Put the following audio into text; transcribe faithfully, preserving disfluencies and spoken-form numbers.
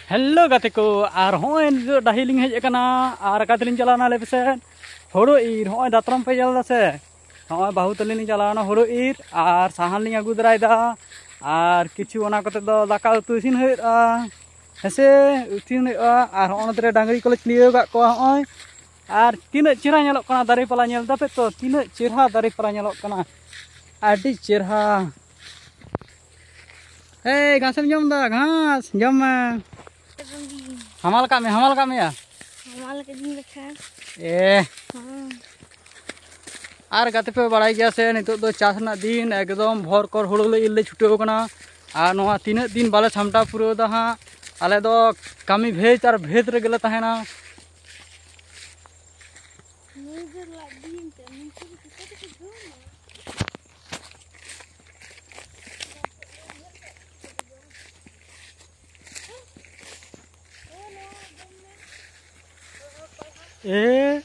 Hello ᱜᱟᱛᱮ ᱠᱚ, ᱟᱨ ᱦᱚᱸᱜᱼᱚᱭ ᱱᱤᱛᱚᱜ ᱰᱟᱹᱦᱤ ᱞᱤᱧ ᱦᱮᱡ ᱟᱠᱟᱱᱟ᱾ ᱟᱨ ᱚᱠᱟ ᱛᱮᱞᱤᱧ ᱪᱟᱞᱟᱣᱱᱟ ᱞᱟᱹᱭ ᱯᱮᱥᱮ? ᱦᱳᱲᱳ ᱤᱨ᱾ ᱦᱚᱸᱜᱼᱚᱭ ᱫᱟᱛᱨᱚᱢ ᱯᱮ ᱧᱮᱞ ᱮᱫᱟ ᱥᱮ? ᱦᱚᱸᱜᱼᱚᱭ ᱵᱟᱹᱦᱩ ᱛᱟᱹᱞᱤᱧ ᱞᱤᱧ ᱪᱟᱞᱟᱣᱱᱟ ᱦᱳᱲᱳ ᱤᱨ, ᱟᱨ ᱥᱟᱦᱟᱱ ᱞᱤᱧ ᱟᱹᱜᱩ ᱫᱟᱨᱟᱭᱮᱫᱟ, ᱟᱨ ᱠᱤᱪᱷᱩ ᱚᱱᱟ ᱠᱚᱛᱮ ᱫᱚ ᱫᱟᱠᱟ ᱩᱛᱩ ᱤᱥᱤᱱ ᱦᱩᱭᱩᱜᱼᱟ, ᱦᱮᱸᱥᱮ? ᱤᱥᱤᱱ ᱦᱩᱭᱩᱜᱼᱟ᱾ ᱟᱨ ᱦᱚᱸᱜᱼᱚ ᱱᱚᱛᱮ ᱨᱮ ᱰᱟᱝᱨᱤ ᱠᱚᱞᱮ ᱪᱷᱤᱲᱭᱟᱹᱣ ᱟᱠᱟᱫ ᱠᱚᱣᱟ᱾ ᱦᱚᱸᱜᱼᱚᱭ ᱟᱨ ᱛᱤᱱᱟᱹᱜ ᱪᱮᱦᱨᱟ ᱧᱮᱞᱚᱜ ᱠᱟᱱᱟ ᱫᱟᱨᱮ ᱯᱟᱞᱟ, ᱧᱮᱞ ᱫᱟᱯᱮ ᱛᱚ, ᱛᱤᱱᱟᱹᱜ ᱪᱮᱦᱨᱟ ᱫᱟᱨᱮ ᱯᱟᱞᱟ ᱧᱮᱞᱚᱜ ᱠᱟᱱᱟ, ᱟᱹᱰᱤ ᱪᱮᱦᱨᱟ᱾ ᱮᱭ, ᱜᱷᱟᱥᱮᱢ ᱡᱚᱢ ᱫᱟ? ᱜᱷᱟᱥ ᱡᱚᱢ ᱢᱮ᱾ ᱦᱟᱢᱟᱞ ᱠᱟᱜ ᱢᱮ, ᱦᱟᱢᱟᱞ ᱠᱟᱜ ᱢᱮᱭᱟ᱾ ᱦᱟᱢᱟᱞ ᱠᱟᱹᱫᱤᱧ ᱞᱮᱠᱷᱟᱱ᱾ ᱮ᱾ ᱦᱮᱸ᱾ ᱟᱨ ᱜᱟᱛᱮ ᱯᱮ ᱵᱟᱲᱟᱭ ᱜᱮᱭᱟ ᱥᱮ, ᱱᱤᱛᱚᱜ ᱫᱚ ᱪᱟᱥ ᱨᱮᱱᱟᱜ ᱫᱤᱱ, ᱮᱠᱫᱚᱢ ᱵᱷᱚᱨ ᱠᱚᱨ ᱦᱩᱲᱩ ᱞᱮ ᱤᱨ ᱞᱮ ᱪᱷᱩᱴᱟᱹᱣ ᱠᱟᱱᱟ᱾ ᱟᱨ ᱱᱚᱣᱟ ᱛᱤᱱᱟᱹᱜ ᱫᱤᱱ ᱵᱟᱞᱮ ᱥᱟᱢᱴᱟᱣ ᱯᱩᱨᱟᱹᱣ ᱫᱟ ᱦᱟᱸᱜ, ᱟᱞᱮ ᱫᱚ ᱠᱟᱹᱢᱤ ᱵᱷᱮᱫ ᱟᱨ ᱵᱷᱮᱫ ᱨᱮᱜᱮ ᱞᱮ ᱛᱟᱦᱮᱱᱟ᱾ ᱮ᱾